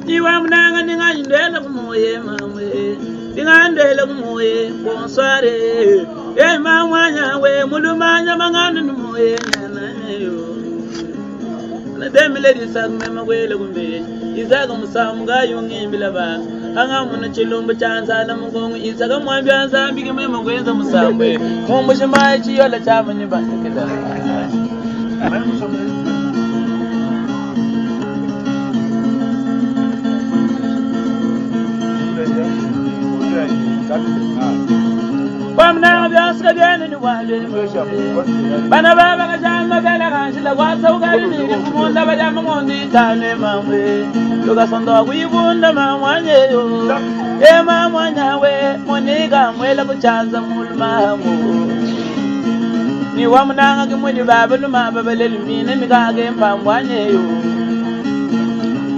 Ni wa munanga ni nga ndwela ku moye mamwe ni nga ndwela ku moye bonsoir e mamwanya we mulumanya mangana ni moye nyana yo na demile disak mema kwele kumbe isaka musamu ngayungimbila ba anga muna chilumbu chanzala mugongo isaka mwambi anzambi kimema kwenza musambwe mumbushimai chiyola chamanyi bandikila Bamna byaska byene ni wale Bana baba kajama bela kanshila kwasa ukali ni kumunda bajama ngondi tane mamwe Lukasondo kuibunda mamwanye yo E mamwanya we monika mwela kuchanza mulmamu Ni wamunanga kimwini baba luma baba lelu mine mikage mpambwanye yo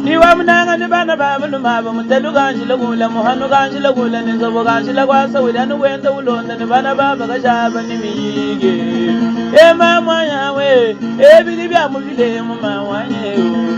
ni wamunanga ni bana baba luma ba mutelu kanshila kula muhanu kanshila kula ni nzobo kanshila kwasa wilani kwenda ulonda ni bana baba kashaba ni miyige e mamwanya we e bili bya mubile mu mamwanye yo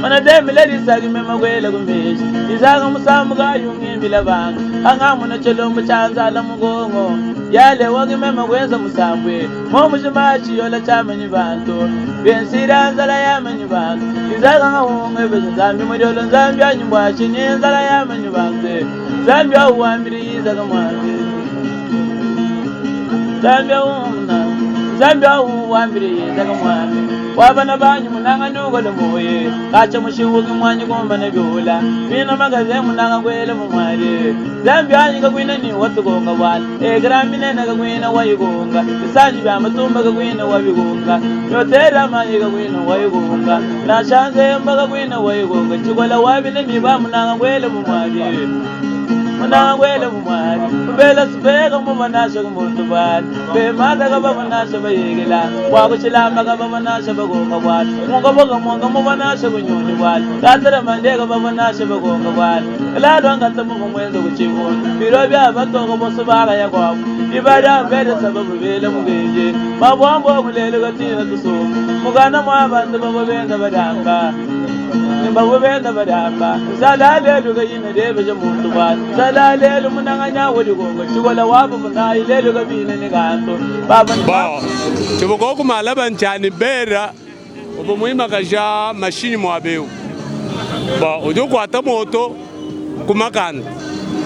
mana demile lisagi mema kwele kumbeshi isaka musamu kayungimbila banga anga muna chelombo chanzala mugongo yale wagimema kwenza musambwe momushima chiyola chamenyi bantu bensira nzala yamenyi bantu isaka ngahunge bese nzambi mudyolo nzambi anyumbwa chini nzala yamenyi bantu nzambi auwambiri isaka mwambi nzambi aumuna nzambi auwambiri isaka mwambi wabana banyu munanga nugole moye kacha mushiwuki mwanyi kumba ne byula bino magaze munanga gwele mumwali zambi anyi kagwina ni watugonga bwala egrambine na kagwina wayigonga bisanji bya matumba kagwina wabigonga yotera manyi kagwina wayigonga nashanze mba kagwina wayigonga chigola wabine miba munanga gwele mumwali munanga gwele mumwali ubela sibeka mubanasha kumuntu bwala bemada kababanasha bayegela wakuchilamba kababanasha bagonga bwala munga boga mwanga mubanasha kunyoni bwala katara mandeka babanasha bagonga bwala lalwa ngata muvu mwenzo kuchibona biro bya batongo boso bagaya kwabo ibada mbere sababu bele mugenje mabwambo kulele katina tusumu mugana mwa bantu babo benda badamba babo benda badamba salalelu kayina debe muntu bwala salalelu munanganya wodigongo chigola wabo munayi lelu kabine ni kanto baba Bon, tshivua malaba nchani bera ubu muimakaja mashini mwabeu bon udi ukwata moto kumakanda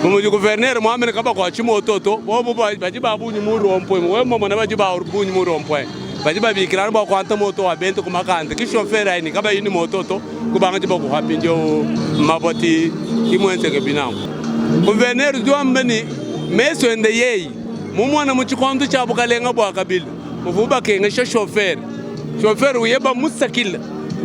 bumudi guverner mwamene kaba kwa chimoto to bobo badi babunyi mu rompwe we momona badi ba bunyi mu rompwe badi babikirana bwa kwanta moto wa bento kumakanda ki chauffeur aini kaba yini moto to kubanga di bakuhapi njo maboti kimwenzeke binango guverner udi wamba ni meso ende yeyi mumwana mu tshikondo tshia bukalenga bua kabila muvu bakengesha chauffeur chauffeur uyeba musakila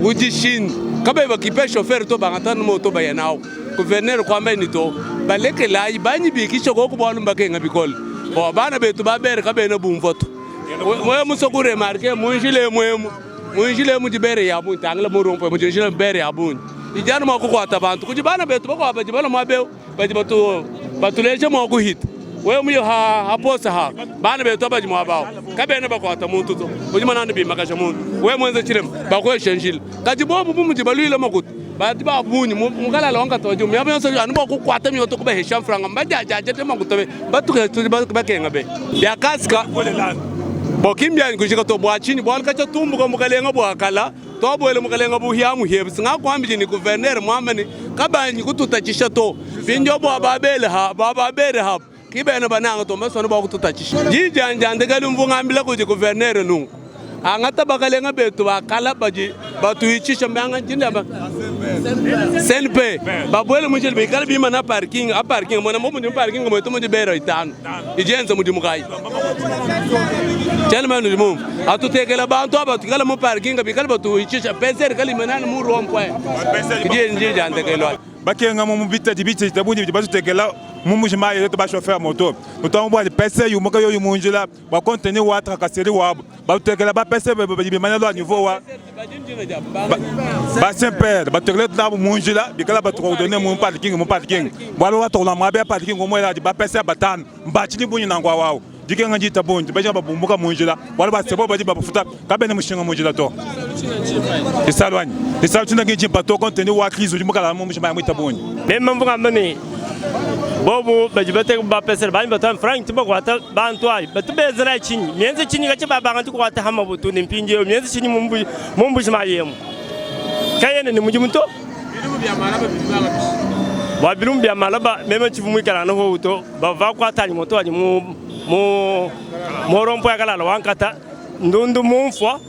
ujishinda kabayi bakipe chauffeur to bangatana moto baya nawo gouverneur kwamba ni to balekelayi banyibikisha koko bwalu mbakenga bikole bo bana betu babere kabena bumva to mwe muso ku remarque munjile mwemu munjile mu dibere ya bunyi tangila murumpo mu njile bere ya bunyi ijana mwa kukwata bantu kuji bana betu bakwa baji bana mwabe baji batu batuleje mwa kuhita we muyo ha haposa ha bana betu abaji mwabao kabena bakwata muntu to udi manani bimakasha muntu we mwenze chilema bakwesha njila kati bobu bumuji balwile makuta badi babunyi mukalala wangata waji myabo yonso anu bakukwata myoto kubahesha mfranga mbajajaja te makuta be batuke bakenga be byakasika bokimbyani kushika to bwachini bwalikacha tumbuka mukalenga bwakala twabwele mukalenga buhya muhyebu singakwambije ni gouverneur mwamani kabanyi kututachisha to binjo bwa babele ha bababere ha kibene bananga to mbasona bakututachisha jijanja ndekali mvungambila kuti gouverneur nungu angata bakalenga betu bakala baji batuichisha mbanga jinda ba SNP babwele mujeli bikala bima na parking a parking mona mo mundi parking mo to bero itano ijenza mudimu kai chairman udi mumvu atutekela bantu aba tukala mu parking bikala batuichisha peser kali manana mu rond-point ije nje jandekelwa bakenga mu bitadi bitadi bunyi bidi batutekela mu mujima yetu ba chauffeur moto mutango bwa pese yumuka yo yumunjila ba contenu wa tracasserie wabo batutekela ba pese bimanya lwa niveau wa ba saint père batekela tabo munjila bikala batukodone mu parking mu parking bwalo wa tola mwabe parking omwela ba pese batano mbachini bunyi nangwa wao. Dikenga ndita bungi, badi babumbuka mu njila bualu bua se bobu badi babafuta kabena mushinga mu njila to. Tshisalu anyi? Tshisalu tshintu ki ntshimpa to, compte tenu wa crise udi mukala mu mujima ya muita bungi. Meme mvua ngamba ne, bobu badi bateka bapesela banyi batu frank tubakuata bantu ayi batu benzela tshinyi mienze tshinyi katshia babanga tukuata ha mabutu ne mpindieu mienze tshinyi mu mbuji mayi emu kayena ne mudimu to. Bua bilumbu bia malaba meme tshivua muikala anu howu to bavua bakuata anyi moto wanyi mu mu mu rompo ya kalala wa nkata ndundu mumfua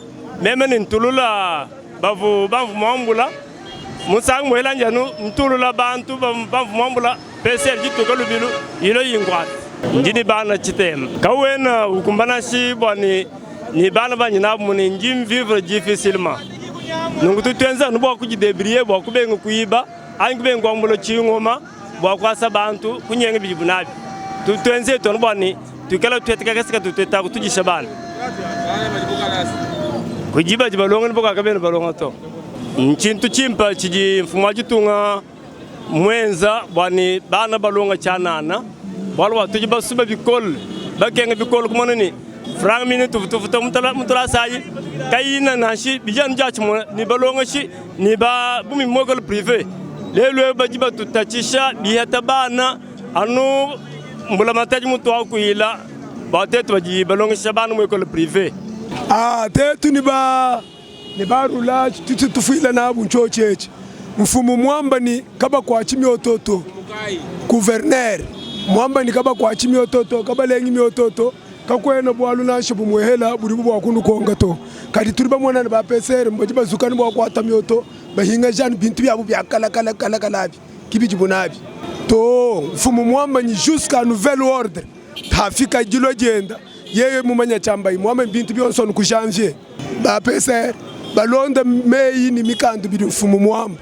meme ne ntulula bavu bamvu muambula musangu muela njanu ntulula bantu bamvu muambula PCR dituka lubilu ilo yinkuata ndi ne bana tshitema kawena ukumbana shi bua ne ne bana banyi nabu mune ndi vivre difficilement nunku tutuenza anu bua kudidebriye bua kubenga kuiba anyi kubenga kuambula tshingoma bua kuasa bantu kunyenga bidibu nabi. Tuenze etu anu bua ne tuikala tueta kakese katutetaku tudisha bana. Kudi badi balonga ne bakuabu kabena balonga to. Ntshintu tshimpe tshidi mfumu wa ditunga muenza bua ne bana balonga tshianana, bualu bua tudi basube bikole, bakenga bikole kumona ne franga mine tuvua tufuta mu tulasa ayi kayina nansha bidi anu diatshimue ne balongeshi ne ba bu mu ekole prive. Lelu eu badi batutatshisha biheta bana anu mbulamatadi mutuakuila bua tetu badi balongesha bana mu ekole prive. Ah, tetu ni ba ne ba roulage tutu tufuila nabu ntshiotshi etshi. Mfumu muamba ni kabakuatshi mioto to, gouverneur muamba ni kabakuatshi mioto to, kabalengi mioto to. Kakuena bualu nansha bumuehela budibu bua kunukonka to. Kadi tudi bamona ne ba PCR badi bazuka ne bua kuata mioto, bahingaja anu bintu biabu bia kala kala kala kala abi, ki bidibu nabi to. Mfumu muamba nyi jusqu'à nouvel ordre hafika dilua dienda, yeye mumanya tshiambayi muamba nyi bintu bionso anu ku janvier. Ba PCR balonda meyi ne mikandu bidi mfumu muamba,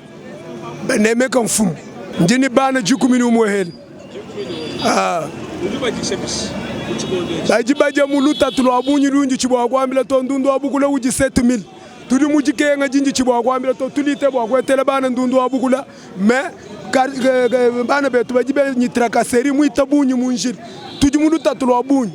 banemeka mfumu. Ndi ne bana dikumi ne umuehela. Ah. Badi badia mu lutatu lua bungi lundi tshi bua kuambila to ndundu wa bukula udi 7000 tudi mu dikenga dindi tshi bua kuambila to tulite bua kuetela bana ndundu wa bukula mais bana betu badi benyi tracasserie muita bungi mu njila tudi mu lutatu lua bungi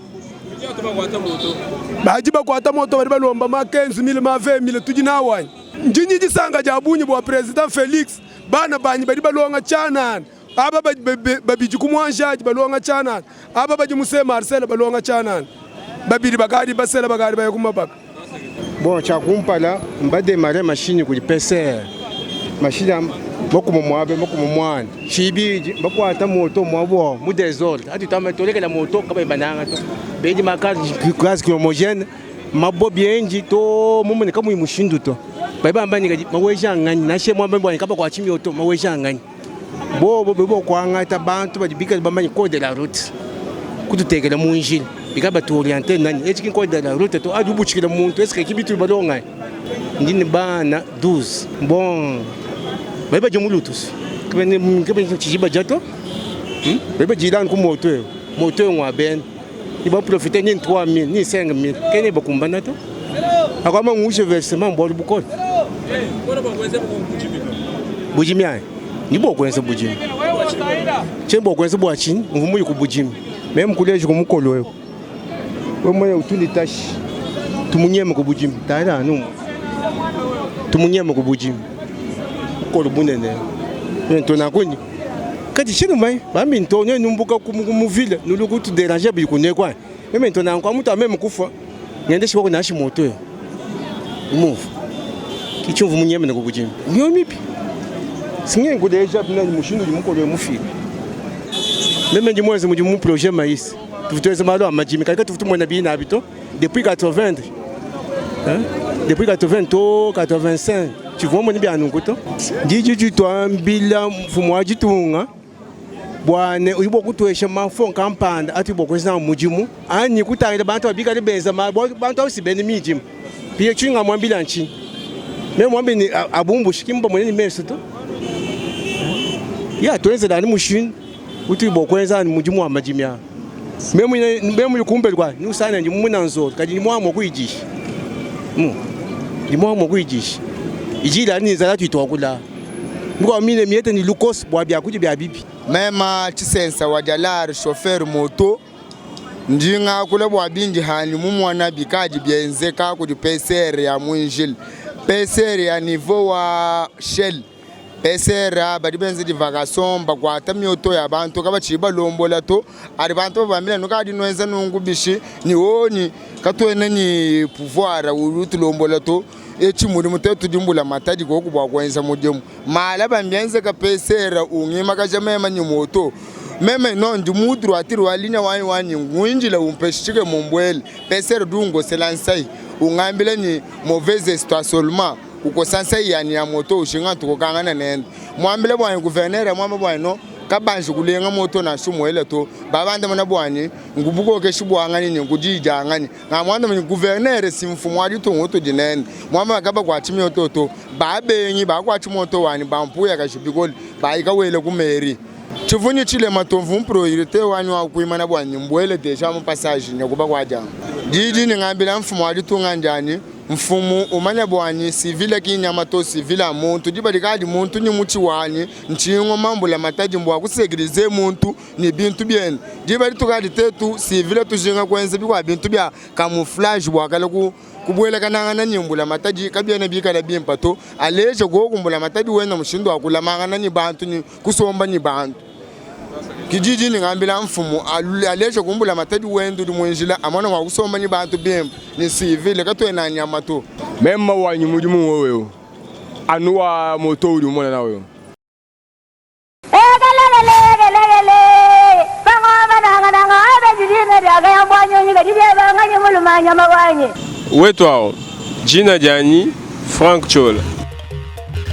badi bakuata moto badi balomba ma 15000 ma 20000 tudi nawu anyi ndi nyi disanka dia bungi bua president Felix bana banyi badi balonga tshianana Aba badi babidi ku muanjadi balonga tshianana, aba badi mu Saint Marcel balonga tshianana, babidi bakadi basela bakadi baya ku mabaka. Bon, tshia kumpala mbademare mashinyi kudi PCR mashinyi makuma muabe makuma muana tshibidi bakuata moto muabo mu desordre atu tamba tolekela moto kabayi bananga to bedi makazi gaz homogène mabo bienji to mumune kamuyi mushindu to badi bamba ni maweja nganyi nashe muambe bwanyi kabakuatshi mioto maweja nganyi Bobo badi bua kuangata bantu badi bikale bamanye code de la route kututekela mu njila bikale batuoriente nani etshi ki code de la route to adi ubutshikila muntu eske ki bitu balonga ndi ne bana 12 bon badi badia mu lutusu kebene tshidi badia to hmm? badi badila ku moto eu moto eu ngua bena ni baprofite ni 3000 ni 5000 kene bakumbana to akwama ngushe versement mbualu bukole budimi ayi ni bua kuenza budimi tshieni bua kuenza bua tshinyi mvua muye ku budimi meme kuleji ku mukolo eu we mwenye utundi tashi tumunyeme ku budimi tayila anu tumunyeme ku budimi mukolo bunene ntonakunyi kadi tshinu mai bambi nto ne numbuka ku mu ville nulu kutu déranger bi kune kwa meme nto na kwa mutu ameme kufa ngende shiko kuna shi moto yo move kichumvu munyeme ne kubujimi nyo mipi singe ngudeja bina mushindu di mukolo mufika meme ndi mwezi mudi mu projet maïs tuvutuweza malu a madimi kadi katuvutu mwena bina abito Depuis 80 hein? Depuis 80 to 85 tshivua mone bia nunku to. Didi dituambila mfumu wa ditunga bua ne udi bua kutuesha mafon kampanda atudi bua kuenza nawu mudimu anyi kutangila bantu abikale benza bantu abu si bena midima piye tshinyi ngamuambila ntshinyi meme muambe ne abumbushi ki mbamone ne mesu to ya tuenzela anu mushindu utudi bua kuenza anu mudimu wa madimi aa meme muli kumbelu kwa ni usana ndi mumuna nzolo kadi ndi muamua kuyidisha mu ndi muamua kuyidisha ijila ni nzala tuitwakula mukwa mine miete ni lukoso bua biakudia bia bibi Mema Tshisensa wa Jalari chauffeur moto. Ndi ngakula bua bindi hanyi mumona bikadi bienzeka kudi PCR ya mu njila, PCR ya niveau wa Shell. PCR badi benza divagation bakuata mioto ya bantu kabatshiyi balombola to. Adi bantu babambila nukadi nuenza nunku bishi ni oni katuena ni pouvoir udi utulombola to. Etshi mudimu tetu tudi mbulamatadi koku bua kuenza mudimu. Malaba mbienzeka PCR ungimakaja mema ni moto. Meme no ndi mu droiture wa ligne wanyi wanyi nguinjila umpeshike mumbuele. PCR udi ungosela nsai ungambila ni mauvaise stationnement ukosa nsai yanyi ya moto ushinga tukokangana nende. Muambile bwanyi gouverneur muamba bwanyi no kabanji kulenga moto nansha umuele to. Babandamuna bwanyi ngu bukokeshi buanganyi ni ngu diyi dianganyi. Ngamuandamuna ni gouverneur si mfumu wa ditunga utudi nende. Muamba kabakuatshi mioto to. Babengi bakuatshi moto wanyi bampuyakaji bikole bayika wele ku mairie. Tshivunyi tshilema to mvua mproirite wanyi wa kuimana bua mbuele deja mu passage ne kuba kua dianga. Diyi dindi ngambila mfumu wa ditunga ndianyi, mfumu umanya buanyi civile ki nyama to civile a muntu diba dikadi muntu ni mutshi wanyi ntshingoma mbulamatadi mbua ku securiser muntu ni bintu biende diba ditukadi tetu civile tujinga kuenza bikua bintu bia camouflage bua kale ku Kubuelakanangana ne mbulamatadi kabiena bikala bimpe to. Aleje kuoku mbulamatadi wenda mushindu wa kulamangana ne bantu ne kusomba ne bantu. Ke di dindi ngambila mfumu, aleje ku mbulamatadi wenda udi mu njila amone mua kusomba ne bantu bimpe ne civil, katuena nyama to. Mema wanyi mudimu ng'wowu eu anu wa moto udi umona nawu eu. Wetu awu, dina dianyi Franck Ciola.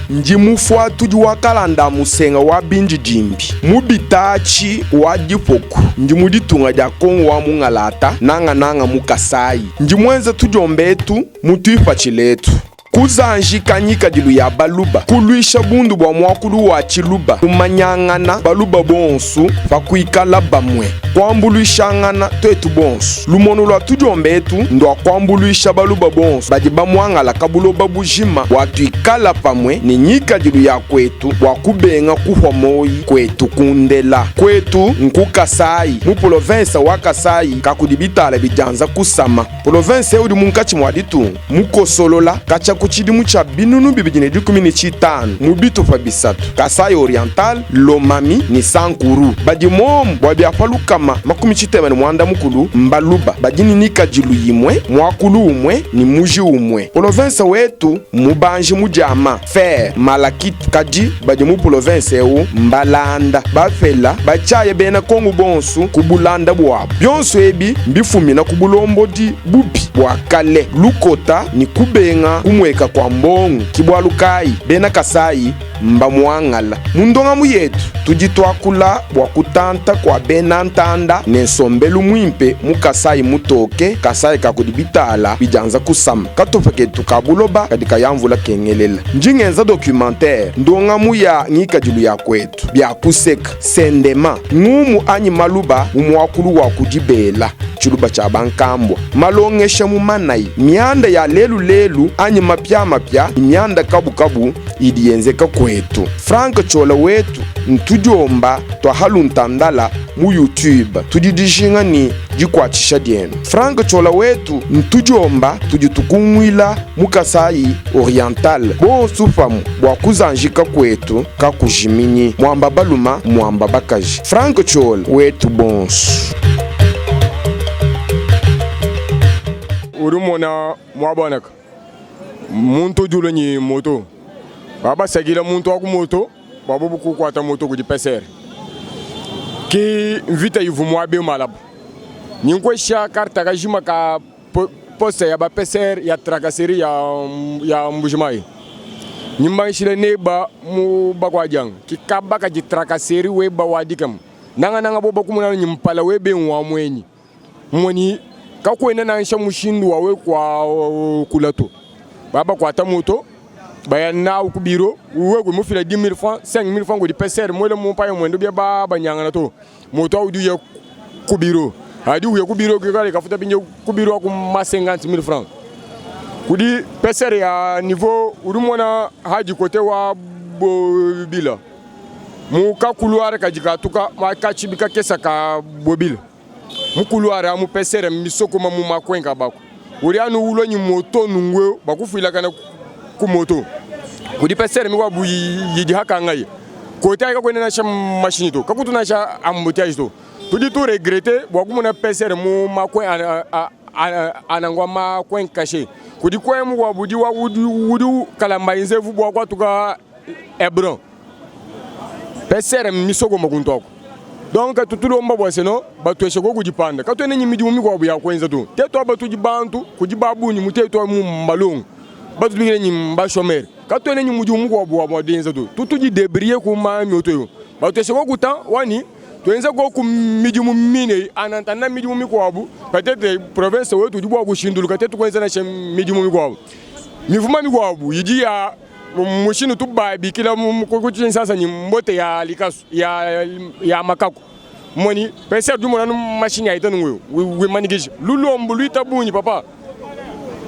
Ndi mufuatudi wa kalanda a musenga wa bindidimbi mu bitaatshi wa dipoku. Ndi mu ditunga dia Kongo wa mungalata, nangananga mu Kasayi. Ndi muenza tudiomba etu mu tuipatshila etu. Kuzanjika ngikadilu ya Baluba, kuluisha bundu bua muakulu wa Tshiluba, kumanyangana Baluba bonsu pa kuikala bamue, kuambuluishangana tuetu bonsu. Lumonu lua tudiomba etu ndua kuambuluisha Baluba bonsu badi bamuangalaka buloba bujima bua tuikala pamue ne ngikadilu ya kuetu bua kubenga kuhua moyi kuetu kundela. Kuetu nku Kasayi, mu polovensa wa Kasayi kakudi bitala bidianza kusama. Polovense eu udi munkatshi mua ditunga, mukosolola katshia ku tshidimu tshia 2015 mu bitupa bisatu, Kasaï-Oriental, Lomami ne Sankuru. Badi muomu bua bia pa 360 mbaluba badi ne nikadilu imue, muakulu umue ne muji umue. Polovense wetu mmubanji mu diama, fer, malachite, kadi badi mu polovense eu mbalanda, bapela, batshiaya bena Kongu bonsu ku bulanda buabu. Bionso ebi mbifumina ku bulombodi bubi bua kale, lukota ne kubenga kumueka kua mbongo. Ki bualu kayi bena Kasayi mbamuangala. Mu ndongamu yetu tudi tuakula bua kutanta kua bena ntanda ne nsombelu muimpe mu Kasayi mutoke, Kasayi ka kudi bitala bidianza kusama. Katupa ketu ka buloba kadi kaya mvula kengelela. Ndi ngenza documentaire, ndongamu ya ngikadilu ya kuetu, bia kuseka, sendema, ngumu anyi maluba mu muakulu wa ku dibela, tshiluba tshia bankambua, malongesha mu manayi, mianda ya lelu lelu anyi mapiamapia ne mianda kabukabu idi yenzeka kuetu. Franck Ciola wetu ntudiomba tua haluntandala mu YouTube. Tudi dijinga ne dikuatshisha dienu. Franck Ciola wetu ntudiomba tudi tukunguila mu Kasaï Oriental bonsu pamue bua kuzanjika kuetu kakujiminyi. Muamba baluma muamba bakaji. Franck Ciola wetu bonsu. Udi umona muaba Muntu udi ulua ne moto, baba basakila muntu wa ku moto bua bobu kukuata moto kudi PCR. Ki mvita ivua muaba eu malaba. Ninkuesha karta kajima ka poste ya ba PCR ya tracasserie ya, ya Mbujimayi. Nimbangishile neba mu bakuadianga ki kaba kadi tracasserie weba wadikama nangananga boba kumona ne mpala webe ngua muenyi. Mmonyi, kakuena nansha mushindu wa wewe kuakula to. Baba bakuata moto, baya nawu ku biro, wewe kumufila 10000 francs, 5000 francs kudi PCR, muele mu mpaya muende bia babanyangana to. Moto awu udi uya ku biro. Adi uya ku biro kikale kafuta pinje ku biro aku ma 50000 francs. Kudi PCR ya niveau udi umona hadi kote wa bobila. Mu ka couloir kadi katuka ma katshibi kakesa ka bobila. Mu couloir amu PCR mmisokoma mu makuenka baku. Udi anu ulua nyi moto nungu eu bakufuilakana ku moto. Kudi PCR mikuabu yidi hakangaye. Kote ayi kakuena nansha mashinyi to, kakutu nansha embouteillage to. Tudi tu regretter bua kumona PCR mu macoin anangua ma coin cache. Kudi coin mukuabu udi wa udi udi kalamba inzevu bua kuatuka Hebron. PCR mmisokoma kuntu aku. Donc tutulomba bua se no batueshe koku dipanda. Katuena nyi midimu mikuabu ya kuenza to. Tetu aba tudi bantu kudi ba bungi mu tetu mu mbalongo. Batubikila nyi mba chômeur. Katuena nyi mudimu mukuabu wa dienza to. Tutu di débrouiller ku ma mioto yo. Batueshe koku temps wani tuenza koku midimu mine en attendant midimu mikuabu peut-être province wetu udi bua kushinduluka tetu kuenza nansha midimu mikuabu. Mivuma mikuabu idi ya mushindu tubabikila ku Tshinsasa ni mbote ya likasu ya, ya makaku moni pese tumona nu mashinyi ayita nungu wimanikisha lulombo luita bungi papa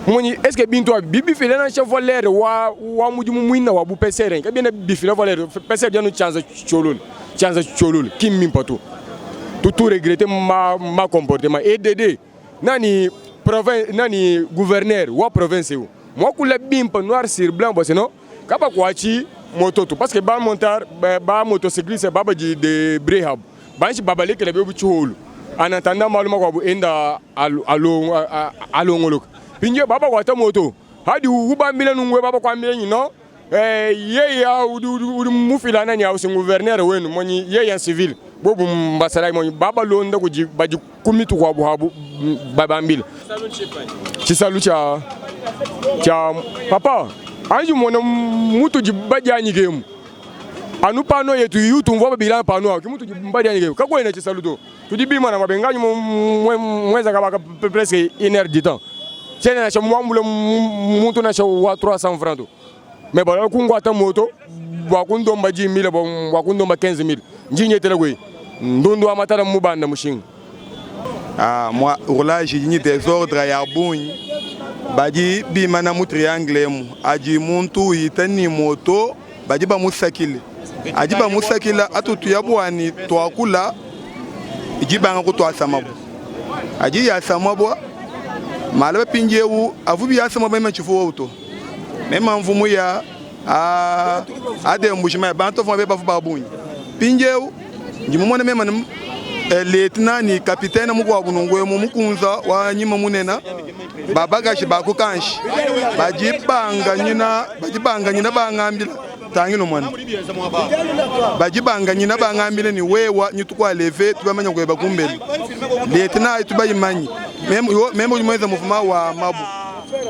moni est ce que bintu abi bibifila nansha valeur wa, wa mudimu muina wa bu PCR kabiena bifila valeur PCR dianu tshianza tshiolole tshianza tshiolole ki mmimpa to tutu regretter ma, ma comportement EDD nani province nani gouverneur wa province eu mwakula bimpa noir sur blanc bua se non kabakuatshi moto to parce que ba montar ba, ba motocycliste ba badi de brehab banshi babalekela biobu tshiholu en attendant malu makuabu enda alongoloka pinje babakuata moto hadi ubambila nungwe babakuambila nyi non Eh, yeye udi udi mufila nani au gouverneur wenu monyi yeye en civil bobu mbasalaki monyi babalonda kudi badi ku mitu kuabu habu babambila tshisalu tshia tshia papa anji mona mutudi badianyikemu anu pano yetu yutumvua babila pano awo kimutudi mbadianyikemu kakuena tshisalu to tudi bimana mabenganyi mwenza kabaka presque une heure du temps tshiena nansha muambule muntu nansha wa 300 francs to mais bala kungwata moto bua kundomba 10000 bua kundomba 15000 njinyetela kwe ndundu wa matala mubanda mushinga Ah, mwa roulage idi ne desordre ya bungi badi bimana mu triangle emu adi muntu uyita ni moto badi bamusakile adi bamusakila atutuya buani tuakula idi banga kutuasa mabua adi yasa mabua mala bapindiewu avu biyasa mabua meme tshivu wowu to meme mvumu ya adembushima ya bantu avua bavu ba bungi mpindiewu ndi mumone meme ne eh, lieutenant ni kapitene mukuabu nunguemu mukunza wa nyima munena babakashi bakukanshi badi banganyina badi banganyina bangambila tangilo mwana badi banganyina bangambila ni wewa nyitukwaleve tubamanya kweba kumbelu lieutenant tubayimanyi meme udi muenza muvuma wa mabu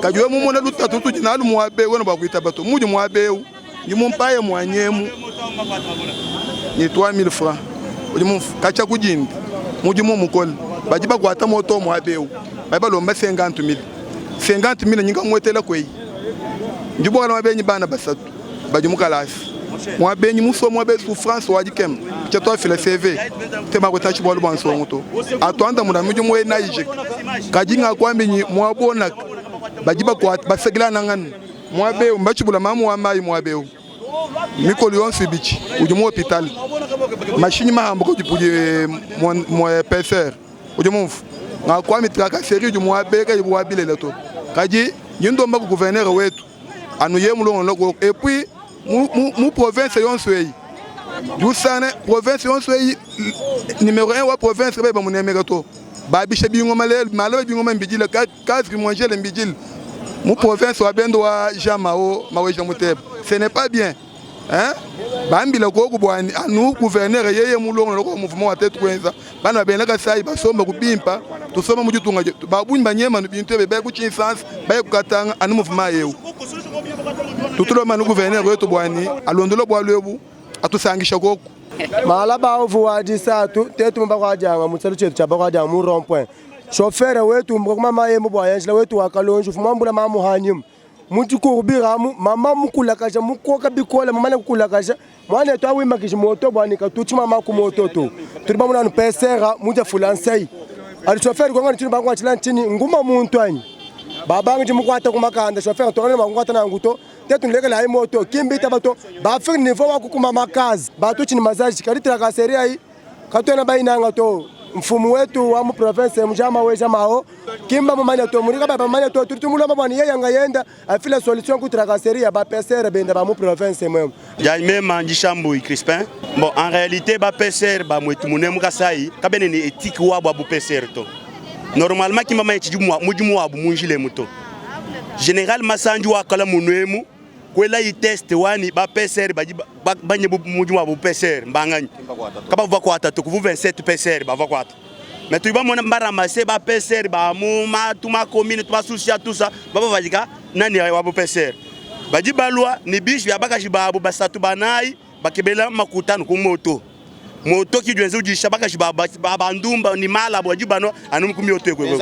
kadi we mumona lutatu tudi nalu muaba eu wena bua kuitaba to mudi muaba eu ndi mumpaye muanyemu ni 3000 francs udi mumfu katshia ku dindi mudimu mukole badi bakuata moto muaba eu badi balomba 50000 50000 nyinga muetela kweyi ndi bokala mabenyi bana basatu badi mu kalasa muabenyi musua muabe souffrance wa dikema tshia tuafila CV te bakweta bualu bua nsongo to atuandamuna mudimu wena ijika kadi ngakuambi nyi muabona badi bakuata basakila nangani muabeu mbachibula mamu wa mayi muabeu mikolo yonso ibichi udi mu hopital mashinyi mahambuka udi kudi mu PCR udi mumvu ngakuambi tracasserie udi muabeka ibu wabilela to kadi nyindomba ku gouverneur wetu anu ye mulongolola kuoko et puis mu, mu, mu province yonso eyi jusane province yonso eyi numero 1 wa province kabayi bamunemeka to babisha bingoma lelu malaba bingoma mbidile kazi kimwanjele mbidile mu province wa bendo wa Jean Mao Maweja Muteba ce n'est pas bien hein bambila koku bwani anu gouverneur yeye mulongolola ko mouvement wa tetu kwenza bana bena Kasai basomba kubimpa tusoma mu ditunga dietu babunyi banyema bintu ebe baye ku Tshinsansa baye kukatanga anu mouvement yewu tutulomba anu gouverneur wetu bwani alondola bualu ebu atusangisha koku Malaba uvu wa disatu tetu mbakwadianga mu tshisalu tshietu tshia bakwadianga mu rond point chauffeur wetu mbuka kuma mayembo bua yanjila wetu wa kalonji ufu muambula mamuhanyimu Mu dikurbira amu, mama mukulakaja mukoka bikole mumane kukulakaja muanetu awimakiji moto bua ne katutshi mama ku moto to. Tudi bamona anu pesera mudia fulansai adi chauffeur konga ne banguatshila ntshinyi nguma muntu anyi babangidi mukuata ku makanda chauffeur tongana ne banguata nanku to tetu nulekelayi moto ki mbitaba to bafiki niveau wa kukuma makazi batutshi ne mazaji kadi tracasserie ayi katuena bayinanga to. Mfumu wetu wa mu province Mja Maweja Mao kimba mumanya to muri kaba bamanya to tudi tumulomba bua ne yeya ngayenda afila solution ku tracasserie ya ba PCR benda ba mu province mwemu. Dianyi mema ndi Shambui Crispin. Bon, en réalité ba PCR ba mwetu munemu Kasai kabena ne ethique wabu abu PCR to. Normalement ki mbamanye tshidi mudimu wabu mu njila emu to. General Masanji wakala munuemu kuelayi test wani ba PCR badi banye mudimu wabu PCR mbanganyi kabavua bakuata to kuvu 27 PCR bavua kuata. Mais tudi bamona mbaramase ba PCR ba mu matu ma commune tu basusia tout ça baba nani wabu PCR. Badi balua ne bishi bia bakaji babu basatu banayi bakebela makuta ku moto. Moto ki dwenze udisha bakaji ba ba bandumba ni mala badi banua anu ku mioto ekwe.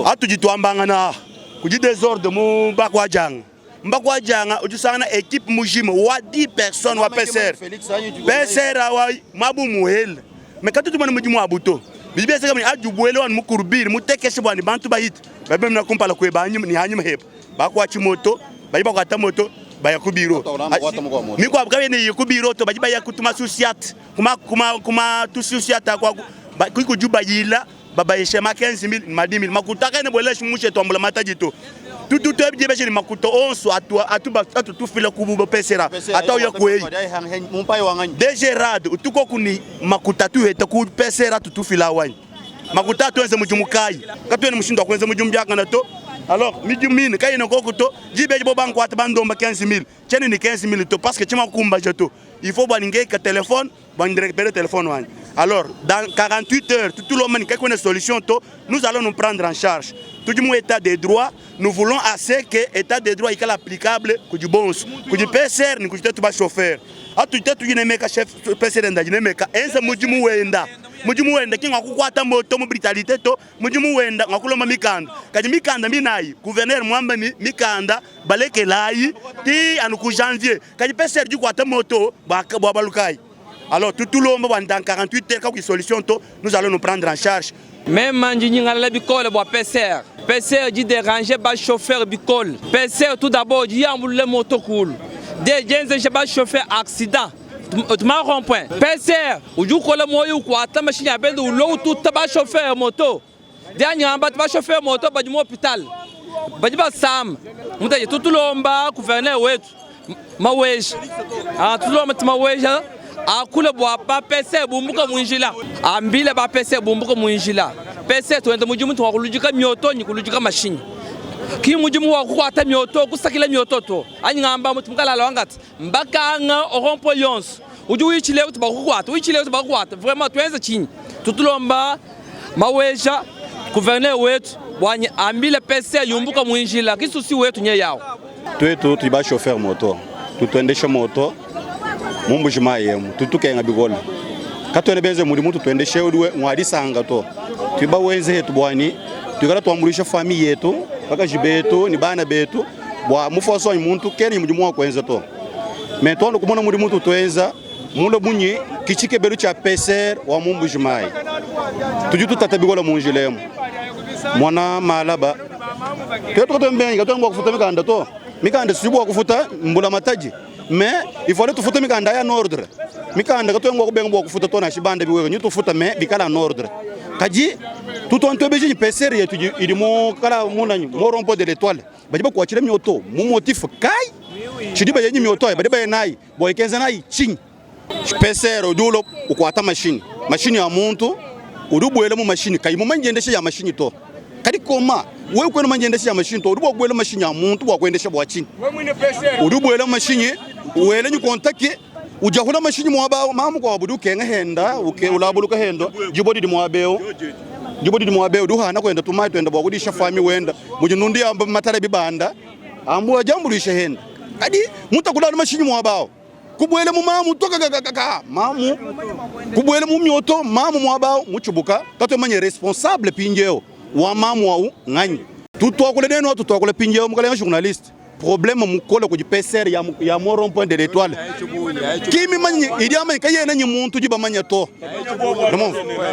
Atudi tuambangana kudi desordre mu bakwajanga. Mbakwajanga udi usangana equipe mujima wa 10 personnes wa PCR. PCR awa mabu muhele. Mais katu tumana mudimu abu to. Bidi bienzeka muni ajubuele wanu mukurubiri mutekeshe bwani bantu bahita. Babe mna kumpala kwe banyu ni hanyuma heba. Bakwachi moto, badi bakwata moto baya ku biro. Mikwabu kabene yi ku biro to badi baya kutuma susiat. Kuma kuma kuma tususiat kwa kujuba yila babayeshe ma 15000 ma 10000 makuta kene bwele mushe tombula mataji to. Tutu to ebje beshe makuta onso atu atu atu tufila kubu pesera ata uya kuei. DG Rad utuko kuni makuta tu heta ku pesera tutufila wani. Makuta tuenze mujumu kai. Katuene mushindo kwenze mujumu byakana to. Alors mijumu mine kai nokoko to jibe bo banko at bandomba 15000. Chene ni 15000 to parce que chima kumba to. Il faut baninge ka téléphone ban récupérer téléphone wani. Alors dans 48 heures tout le monde quelque solution to nous allons nous prendre en charge. Tout du moins état de droit, nous voulons assez que état de droit ikala applicable ku du bons, ku du PCR ni ku du ba chauffeur. Atu tetu yinemeka chef PCR nda yinemeka enza mujimu wenda. Mujimu wenda kinga kukwata moto mu brutalité to mujimu wenda ngakulomba mikanda. Kadi mikanda minayi gouverneur mwamba ni mikanda balekelayi ti anu ku janvier. Kadi PCR du kwata moto ba ba balukai. Alors tout tout le monde dans 48 heures quand solution to nous allons nous prendre en charge. Même ndi nyingala bikole bwa PCR. PCR dit déranger ba chauffeur bikole. PCR tout d'abord dit yambule moto cool. De jenze ba chauffeur accident. Tuma rond point. PCR uju kola moyo kwa ta machine ya bendo ulo tout ba chauffeur moto. De nyamba ba chauffeur moto ba du hôpital. Ba ba sam. Mutaje tutulomba gouverneur wetu. Maweja. Ah tutulomba maweja. Akule bwa ba PCR bumbuka mwinjila. Ambile ba PCR bumbuka mwinjila. PCR tuende mujimu twakulujika mioto ni kulujika machine. Ki mujimu wa kukwata mioto kusakila mioto to. Anyi ngamba mutu mkalala wangati. Mbakanga orompo yonso. Uju wichile utu bakukwata, wichile utu bakukwata. Vraiment tuenze chini. Tutulomba maweja gouverneur wetu bwanye ambile PCR yumbuka mwinjila. Kisusi wetu nye yao. Twetu tuli ba chauffeur moto. Tutuendesha moto. Mumbuji mayemu tutukenga bikola. Katwene benze mulimu tutuendeshe udiwe ngwadisanga to. Tuba wenze hetu bwani tukala tuambulisha famille yetu bakaji betu ni bana betu bwa mufaso muntu keni mulimu wa kwenza to. Mais tondo kumona mulimu tutwenza mulo bunyi kichike beru cha PCR wa mumbuji mai. Tuju tutata bikola munjilemu. Mwana malaba. Twetu katombenyi katongwa kufuta mikanda to. Mikanda sibwa kufuta mbula mataji. Mais il faut tufuta mikanda ya ordre. Mikanda katongwa kubenga bwa kufuta to na shibanda biwe nyu tufuta mais bikala en ordre. Kaji tutonto beji PCR yetu ili mo kala mona mo rompo de l'étoile. Baji ba kuachira mioto mu motif kai. Chidi ba yenyi mioto badi ba nai bo ikenza nai ching. PCR odulo ukwata machine. Machine ya muntu udubwele mu machine kai mu manjendesha ya machine to. Kadi koma wewe kwena manjendesha ya machine to udubwa gwele machine ya muntu bwa kwendesha bwa chini. Udubwele machine wele nyu kontaki ujahula machine mwaba mamu kwa abudu kenga henda uke ulabuluka hendo jibodi di mwabeo. Jibodi di mwabeo duhana kwenda tumai twenda bwa kudisha fami wenda mujinundi amba matara bibanda ambu ajambulisha henda. Kadi mutakula machine mwabao. Kubwele mu mamu toka kaka mamu kubwele mu mioto mamu mwabao muchubuka katwe manye responsable pinjeo wa mamu au nganyi tutwakule neno tutwakule pinjeo mukale journaliste problème mukole ku PCR ya ya mo rond point de l'étoile kimi manyi idi amanyi kayena nyi muntu jiba manya to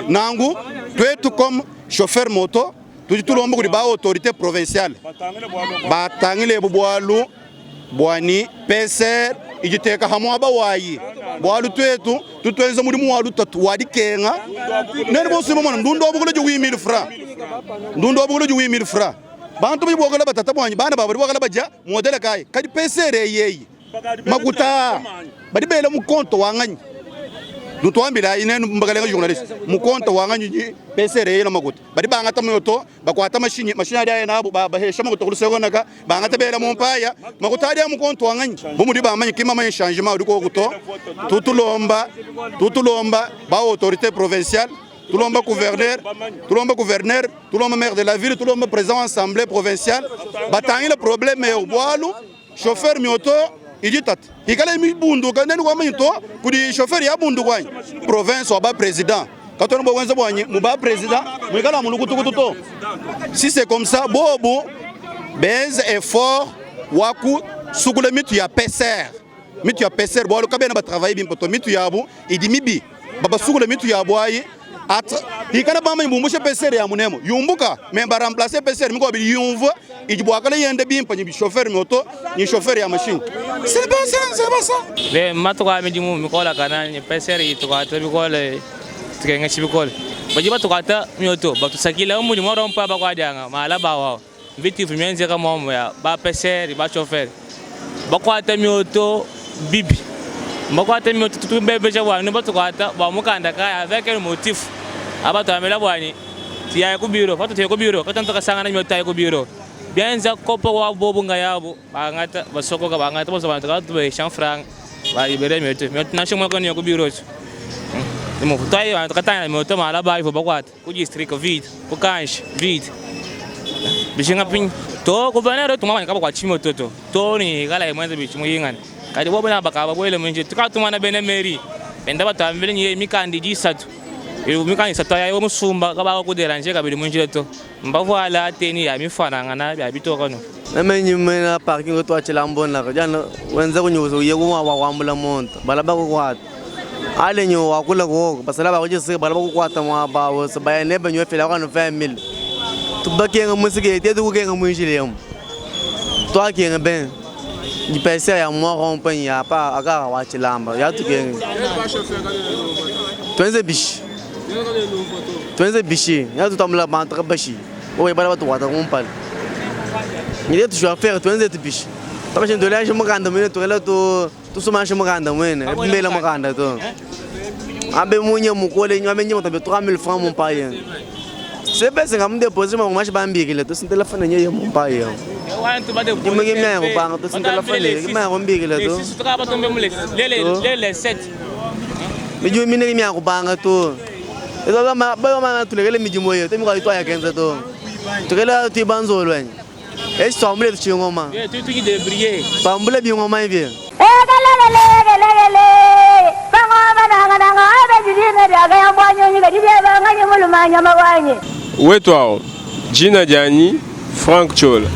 nangu twetu comme chauffeur moto tudi tulomba kudi ba autorité provinciale batangile bubwalu bwani PCR ijiteka hamwe abawayi. Bualu tuetu tutuenza mudimu wa lutatu wa dikenga. Nenu bonso mumona ndundu wa bukula di 8000 francs. Ndundu wa bukula di 8000 francs. Bantu badi bokela batata buanyi bana babo badi bokela badia modele kayi? Kadi PCR eyi eyi makuta badi bela mu compte wa nganyi? Nutuambilayi nenu bakalenga journaliste mu compte wa nganyi ni PCR eyi na makuta badi bangata moto bakuata mashinyi mashinyi adi aya nabu bahesha makuta ku lusekonaka bangata bela mu mpaya makuta adi mu compte wa nganyi? Bu mudi bamanye ki mamanye changement udi koku to tutulomba tutulomba ba autorite provinciale tulomba gouverneur tulomba gouverneur tulomba maire de la ville tulomba président wa assemblée provinciale batangile problème eu bualu chauffeur mioto idi tata ikala mibunduka nenu kwamanyi to kudi chauffeur ya bunduka anyi province wa ba président katona bwa kwenza bwanyi mu ba président muikala mulukutukutu to si c'est comme ça bobu benze effort wa kusukula mitu ya PCR mitu ya PCR bualu kabena batravaille bimpe to mitu yabu idi mibi babasukule mitu yabu ayi ikala bamanye bumbushe PCR ya munemo yumbuka me ba remplacer PCR miko bidi yumvua idi buakala yende bimpe ni chauffeur moto ni chauffeur ya machine c'est pas ça c'est pas ça Be matuku a midimu mikola kana ni PCR itukwata bikole tukengesha bikole badi batukwata mioto batusakila mudimu wa rompa bakwadianga mala bawa Mvita ivua mienzeka muomu ya ba peseri ba chauffeur bakuata mioto bibi bakuata mioto tutubebeja bua ne batukuata bua mukanda kayi avec quel motif abatuambila bua ne tuyayi ku bureau patutuye ku bureau katuena tukasangana mioto ayi ku bureau bienza kopo wa bobu ngayabu bangata basokoka bangata bonso bantu katubesha mfranga ba libere mioto mioto nansha umue kena ku bureau to tuayi mioto malaba ivua bakuata. Ku district vide, ku kanshi vide. Bijinga pinyi. To gouverneur tumamanya kaba kwa chimo toto. To ni kala mwenze bichi muyingana. Kadi bobo na bakaba bwele mwinji tukatumana bene mairie. Benda batambile ni mikandi jisatu. Mikandi isatu ya musumba kaba ku déranger kabili mwinji to. Mbavuala teni ya mifanangana bya bitokano. Meme nyumena parking twachila mbona jana wenza kunyuza uye kuma wa kwambula muntu balaba kukwata ale nyo wakula kuoko basala bakujisika balaba kukwata mwaba wose bayaneba nyo fela kwano family tubakenga musike tetu kukenga mwinjile yam twakenga ben jipesa ya mwa rompa ya pa aka wachilamba ya tukenga twenze bishi twenze bishi ya tutamula bantu kabashi oye bala batukwata kumpala ngile tushwafere twenze tubishi tabashe ndolea mukanda mwene tukela tu tusoma mukanda mwene mbela mukanda to abe munye mukole nyo amenye mutabe 3000 francs mon paye sebese ngamudepose ma bambikile to sintelefone nye ye mon paye Kimwe kimya kupanga to sintelefone kimya kumbikile to mijumu mine kimya kupanga to bayoma tulekele mijumu eyo temikwa itwaya kenza to tukela tuibanzolwenye esi twambule tuchingoma twambule bingoma ivye Wetu awo jina dianyi Frank Chola.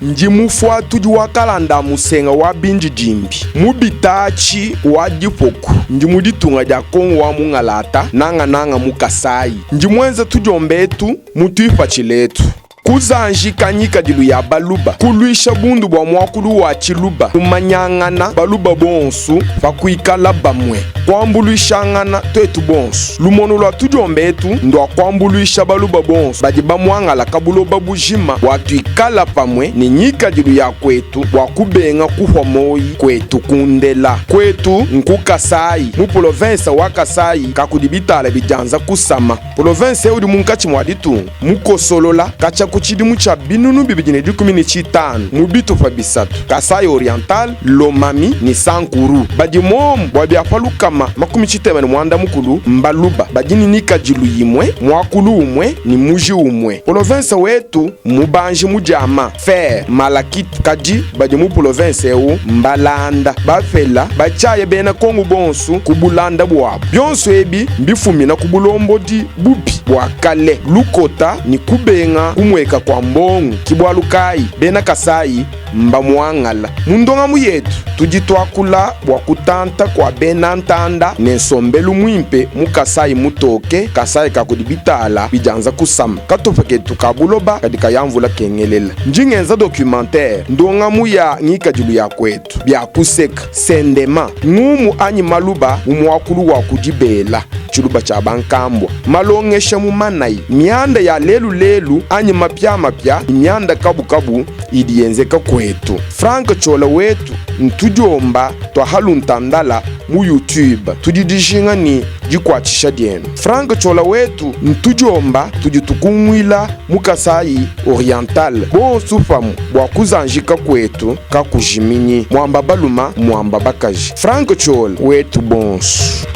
Ndi mufuatudi wa kalanda musenga wa bindidimbi mu bitaatshi wa dipoku. Ndi mu ditunga dia Kongo wa mungalata, nangananga mu Kasayi. Ndi muenza tudiomba etu mu tuipatshila etu. Kuzanjika ngikadilu ya baluba, kuluisha bundu bua muakulu wa tshiluba, kumanyangana baluba bonsu pa kuikala bamue, kuambuluishangana tuetu bonsu. Lumonu lua tudiomba etu ndua kuambuluisha baluba bonsu badi bamuangalaka buloba bujima bua tuikala pamue ne ngikadilu ya kuetu bua kubenga kuhua moyi kuetu kundela. Kuetu nku Kasayi, mu polovensa wa Kasayi kakudi bitala bidianza kusama. Polovense eu udi munkatshi mua ditunga, mukosolola katshia ku tshidimu tshia 2015 mu bitupa bisatu, Kasaï-Oriental, Lomami ne Sankuru. Badi muomu bua bia pa 60 mbaluba badi ne ngikadilu imue, muakulu umue ne muji umue. Polovense wetu mmubanji mu diama, fer, malachite, kadi badi mu polovense eu mbalanda, bapela, batshiaya bena Kongo bonsu ku bulanda buabu. Bionso ebi mbifumina ku bulombodi bubi bua kale, lukota ne kubenga kumueyemena. Kumueka kua mbongo ki bualu kayi bena Kasayi mbamuangala. Mu ndongamu yetu tudi tuakula bua kutanta kua bena ntanda ne nsombelu muimpe mu Kasayi mutoke, Kasayi ka kudi bitala bidianza kusama, katupa ketu ka buloba kadi kaya mvula kengelela. Ndi ngenza documentaire, ndongamu ya ngikadilu ya kuetu, bia kuseka, sendema, ngumu anyi maluba mu muakulu wa ku dibela, tshiluba tshia bankambua, malongesha mu manayi, mianda ya lelu lelu anyi mapiamapia ne mianda kabukabu idi yenzeka kuetu. Franck Ciola wetu ntudiomba tua haluntandala mu YouTube tudi dijinga ni dikuatshisha dienu. Franck Ciola wetu ntudiomba tudi tukunguila mu Kasaï Oriental bonsu pamue bua kuzanjika kuetu kakujiminyi. Muamba baluma muamba bakaji. Franck Ciola wetu bonsu.